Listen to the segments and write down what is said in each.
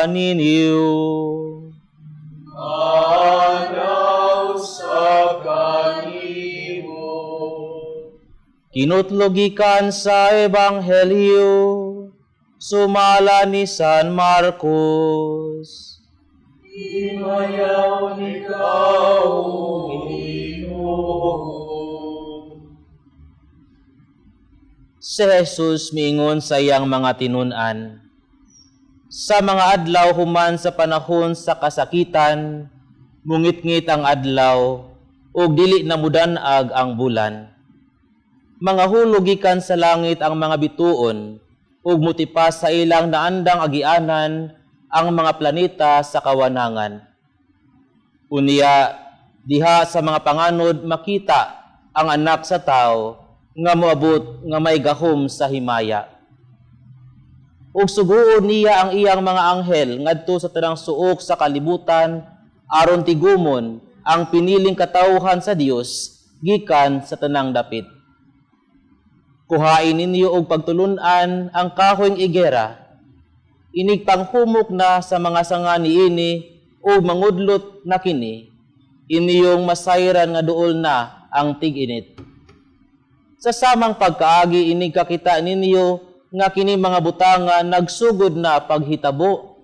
Kaninyo. Adlaw sa kanimo. Kinutlo gikan sa Ebanghelyo sumala ni San Marcos. Himayaon ikaw, Ginoo. Si Jesus miingon sa iyang mga tinun-an, "Sa mga adlaw human sa panahon sa kasakitan, mungitngit ang adlaw ug dili na mudan-ag ang bulan. Mangahulog gikan sa langit ang mga bituon ug mutipas sa ilang naandang agianan ang mga planeta sa kawanangan. Unya diha sa mga panganod makita ang Anak sa Tao nga moabot nga may gahom sa himaya. Ug suguon niya ang iyang mga anghel ngadto sa tanang suok sa kalibutan aron tigumon ang piniling katawhan sa Dios gikan sa tanang dapit. Kuhain ninyo og pagtulun-an ang kahoyng igera. Inig panghumok na sa mga sanga niini o mangudlot na kini, inyong masayran nga duol na ang tig-init. Sa samang pagkaagi inig kakita ninyo nga kini mga butanga nagsugod na paghitabo,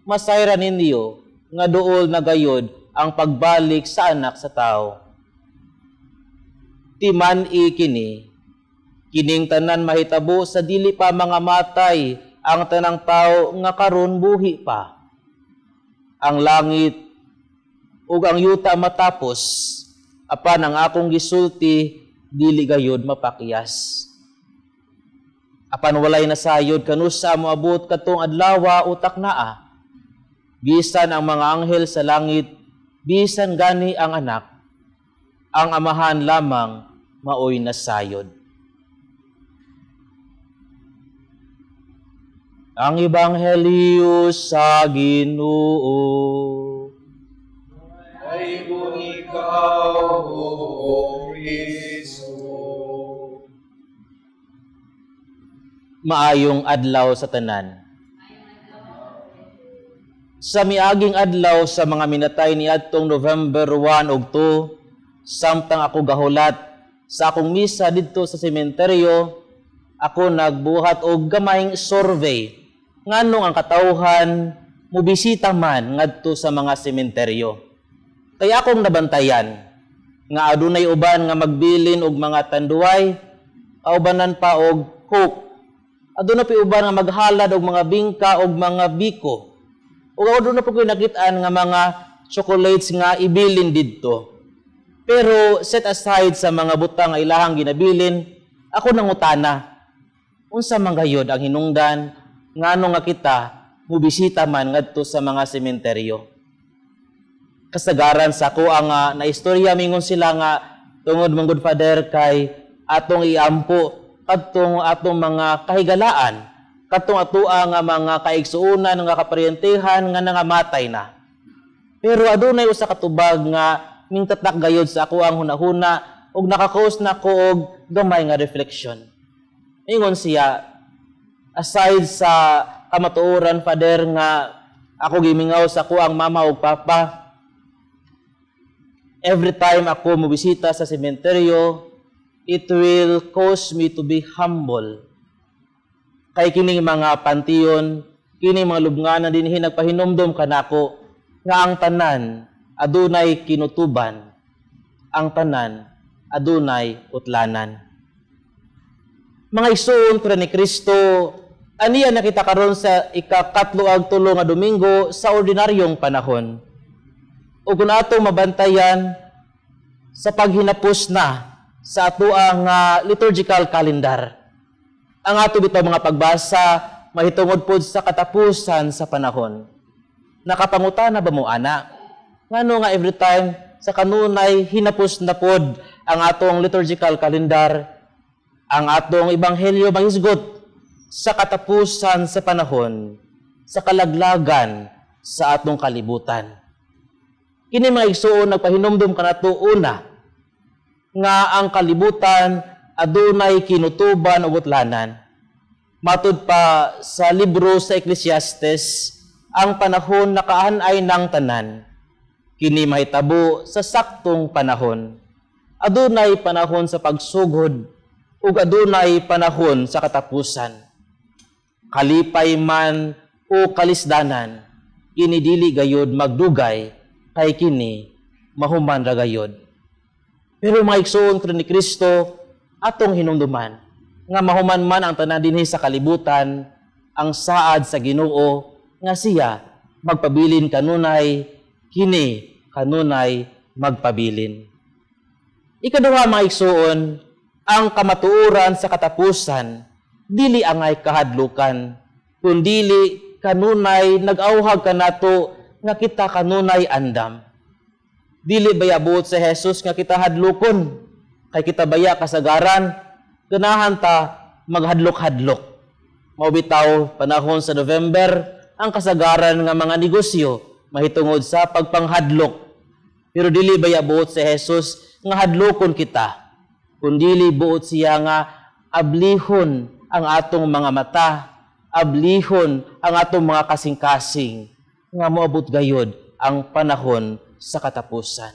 masayran ninyo nga duol na gayod ang pagbalik sa Anak sa Tao. Timan-i kini, kining tanan mahitabo sa dili pa mga matay ang tanang tao nga karon buhi pa. Ang langit ug ang yuta matapos, apan ang akong gisulti dili gayod mapakyas. Apan walay nasayod kanusa moabot katong adlawa o taknaa. Bisan ang mga anghel sa langit, bisan gani ang Anak, ang Amahan lamang maoy nasayod." Ang Ebanghelyo sa Ginoo. Ay ikaw, O Kristo. Maayong adlaw sa tanan. Sa miaging adlaw sa mga minatay niadtong November 1 ug 2, samtang ako gahulat sa akong misa didto sa sementeryo, ako nagbuhat og gamayng survey nganong ang katawhan mobisita man ngadto sa mga sementeryo. Kaya akong nabantayan nga adunay uban nga magbilin og mga tanduay, kaubanan pa og Coke. Aduna pa uban nga maghalad og mga bingka og mga biko. Ug aduna pa koy nakit-an nga mga chocolates nga ibilin didto. Pero set aside sa mga butang nga ilahang ginabilin, ako nangutana, unsa man gayod ang hinungdan ngano nga kita mobisita man ngadto sa mga sementeryo? Kasagaran sa ako ang naistorya, mingon sila nga tungod man gud, Father, kay atong iampo kadtong atong mga kahigalaan, kadtong atoa nga mga kaigsuonan nga kaparyentihan nga nangamatay na. Pero adunay usa ka tubag nga mingtatak gayod sa ako ang hunahuna ug naka-cause na ko og gamay nga reflection. Ingon siya, aside sa kamatuoran, Father, nga ako gimingaw sa ako ang mama ug papa, every time ako mobisita sa sementeryo, it will cause me to be humble. Kay kining mga panteon, kining mga lubnganan dinhi nagpahinumdom kanako nga ang tanan adunay kinutuban, ang tanan adunay utlanan. Mga igsoon pero ni Kristo, aniya nakita karon sa ikakatlo ag tulo nga Domingo sa ordinaryong panahon. O kung ato mabantayan sa paghinapos na sa atoang liturgical calendar, ang ato bitaw mga pagbasa mahitungod pod sa katapusan sa panahon. Nakapangutana ba mo ana? Ngano nga every time sa kanunay hinapos na pod ang atong liturgical calendar, ang atong ebanghelyo mahisgot sa katapusan sa panahon, sa kalaglagan sa atong kalibutan. Kini mga igsuon nagpahinumdum kanato una nga ang kalibutan adunay kinutuban ug utlanan. Matud pa sa libro sa Ecclesiastes, Ang panahon nakaanay ng tanan. Kini mahitabo sa saktong panahon. Adunay panahon sa pagsugod ug adunay panahon sa katapusan. Kalipay man o kalisdanan, kini dili gayod magdugay kay kini mahuman ra gayod. Pero mga igsoon ni Kristo, atong hinumduman nga mahuman man ang tanan dinhi sa kalibutan, ang saad sa Ginoo nga siya magpabilin kanunay, kini kanunay magpabilin. Ikaduha, mga igsoon, ang kamatuoran sa katapusan dili angay kahadlukan, kundili kanunay nag-awhag kanato nga kita kanunay andam. Dili baya buot sa Jesus nga kita hadlokon, kay kita baya kasagaran ganahan ta maghadlok-hadlok. Mao bitaw panahon sa November ang kasagaran nga mga negosyo mahitungod sa pagpanghadlok. Pero dili baya buot sa Jesus nga hadlokon kita, kundili buot siya nga ablihon ang atong mga mata, ablihon ang atong mga kasing-kasing, nga moabot gayod ang panahon sa katapusan.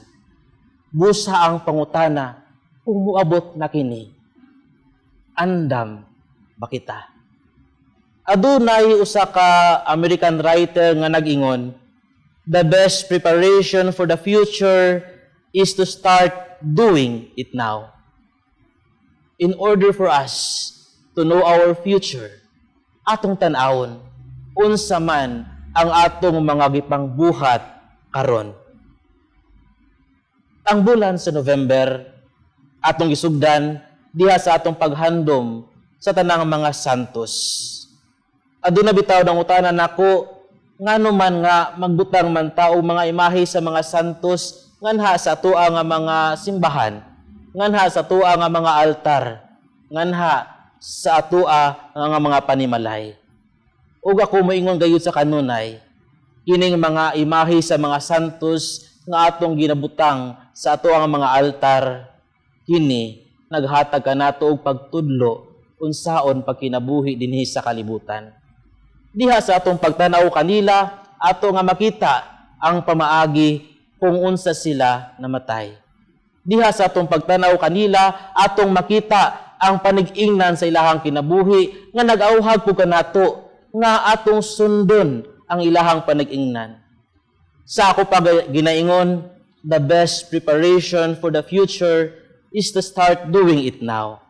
Busa ang pangutana, kung moabot na kini, andam ba kita? Adunay usa ka American writer nga nag-ingon, "The best preparation for the future is to start doing it now." In order for us to know our future, atong tan-awon unsa man ang atong mga gipangbuhat karon. Ang bulan sa November atong gisugdan diha sa atong paghandom sa tanang mga santos. Aduna bitaw nangutana nako, ngano man nga magbutang man ta og mga imahe sa mga santos nganha sa atoa nga mga simbahan, nganha sa atoa nga mga altar, nganha sa atoa nga mga panimalay? Ug ako moingon gayud sa kanunay, kining mga imahe sa mga santos nga atong ginabutang sa atoa nga mga altar, kini naghatag kanato og pagtudlo unsaon pagkinabuhi dinhi sa kalibutan. Diha sa atong pagtanaw kanila, ato nga makita ang pamaagi kung unsa sila namatay. Diha sa atong pagtanaw kanila, atong makita ang panig-ingnan sa ilahang kinabuhi nga nag-auhag po kanato nga atong sundon ang ilahang panig-ingnan. Sa ako pa ginaingon, the best preparation for the future is to start doing it now.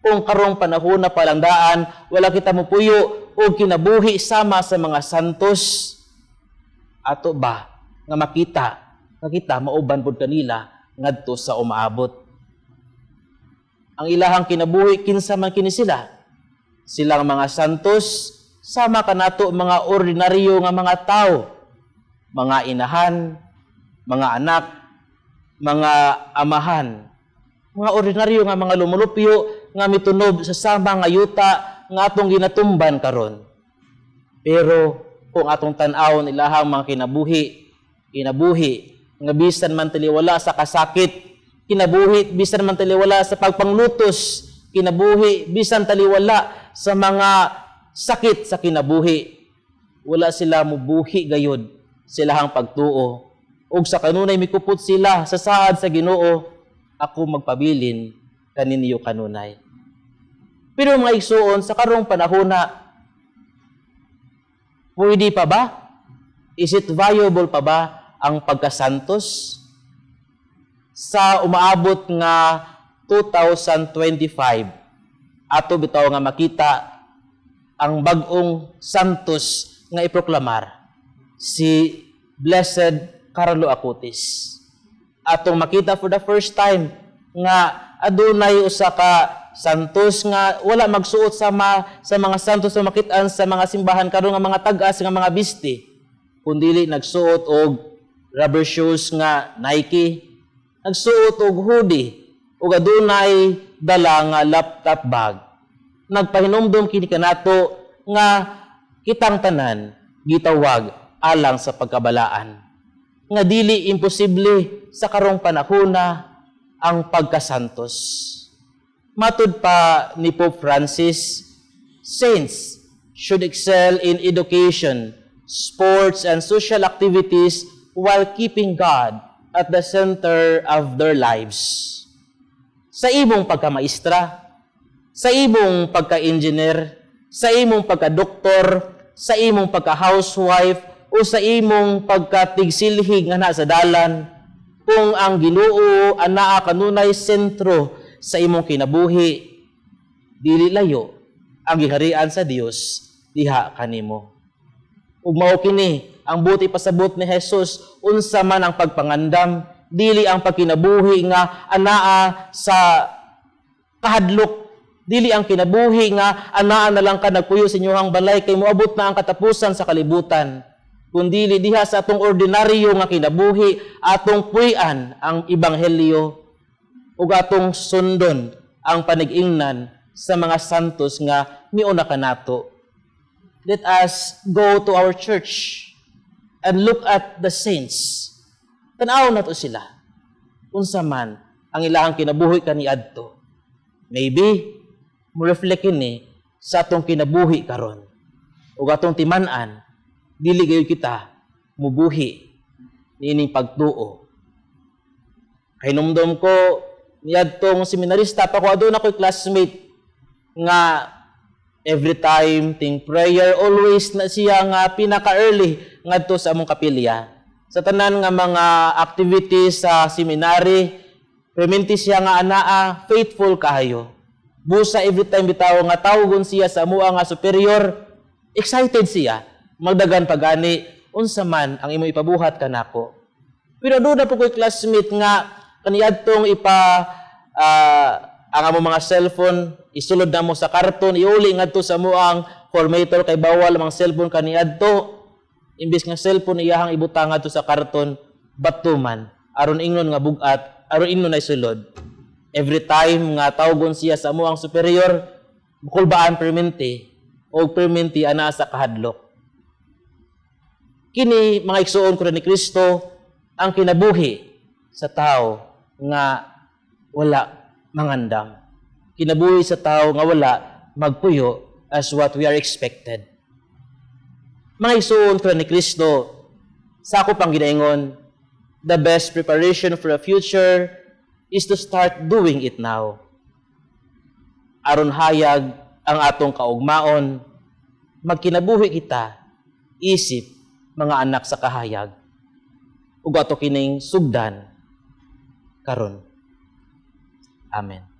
Kung karong panahon na palangdaan, wala kita mupuyo o kinabuhi sama sa mga santos, ato ba nga makita nga kita mauban pud kanila ngadto sa umaabot? Ang ilahang kinabuhi, kinsa man kini sila? Silang mga santos, sama kanato mga ordinaryo nga mga tao, mga inahan, mga anak, mga amahan, mga ordinaryo nga mga lumulupyo nga mitunob sa sama nga yuta nga atong ginatumban karon. Pero kung atong tan-awon ilahang mga kinabuhi, kinabuhi nga bisan man taliwala sa kasakit, kinabuhi bisan man taliwala sa pagpanglutos, kinabuhi bisan taliwala sa mga sakit sa kinabuhi, wala sila mubuhi gayod silahang pagtuo. Ug sa kanunay mikupot sila sa saad sa Ginoo, "Ako magpabilin kaninyo kanunay." Pero mga igsuon, sa karong panahona, pwede pa ba? Is it viable pa ba ang pagkasantos? Sa umaabot nga 2025, ato bitaw nga makita ang bag-ong santos nga iproklamar, si Blessed Carlo Acutis. Atong makita for the first time nga adunay usa ka santos nga wala magsuot sa mga santos nga makit-an sa mga simbahan karon nga mga tag-as nga mga biste, kundili nagsuot og rubber shoes nga Nike, nagsuot og hoodie ug adunay dala nga laptop bag. Nagpahinumdom kini kanato nga kitang tanan gitawag alang sa pagkabalaan, nga dili imposible sa karong panahona ang pagkasantos. Matud pa ni Pope Francis, saints should excel in education sports, and social activities while keeping God at the center of their lives. Sa imong pagkamaestra, sa imong pagka-engineer, sa imong pagka-doktor, sa imong pagka-housewife, o sa imong pagkatigsilhig nga naa sa dalan, kung ang Ginoo anaa kanunay sentro sa imong kinabuhi, dili layo ang giharian sa Dios diha kanimo. Ug mao kini ang buot ipasabot ni Jesus, unsa man ang pagpangandam, dili ang pagkinabuhi nga anaa sa kahadlok, dili ang kinabuhi nga anaa na lang ka nagpuyo sa inyong balay kay moabot na ang katapusan sa kalibutan, kundili diha sa atong ordinaryo nga kinabuhi, atong puy-an ang ebanghelyo ug atong sundon ang panig-ingnan sa mga santos nga miuna kanato. Let us go to our church and look at the saints. Tan-aw nato sila. Unsa man ang ilahang kinabuhi kaniadto. Maybe mo reflect kini sa atong kinabuhi karon. Ug atong timan-an, dili gayud kita mubuhi niining pagtuo. Kahinumdom ko niadtong seminarista pa ko, aduna ko'y classmate nga every time ting prayer, always na siya nga pinaka-early ngadto sa among kapilya. Sa tanan nga mga activities sa seminary, perminti siya nga anaa, faithful kaayo. Busa every time bitaw nga tawgon siya sa amua nga superior, excited siya. Magdagan pagani, unsa man ang imo ipabuhat kanako. Pero aduna pod ko'y classmate nga kaniadtong ipa ang among mga cellphone isulod namo sa karton, iuli ngadto sa amuang formator kay bawal ang cellphone kaniadto. Imbis nga cellphone iyahang ibutang ngadto sa karton, bato man aron ingnon nga bug-at, aron ingnon na isulod. Every time nga tawgon siya sa amuang superior, mukulbaan perminti o perminti ana sa kahadlok. Kini, mga igsuon ko ni Kristo, ang kinabuhi sa tao nga wala mangandam. Kinabuhi sa tao nga wala magpuyo as what we are expected. Mga igsuon ko ni Kristo, sa ako pang ginaingon, the best preparation for the future is to start doing it now. Aron hayag ang atong kaugmaon, magkinabuhi kita isip mga anak sa kahayag. Ug ato kining sugdan karon. Amen.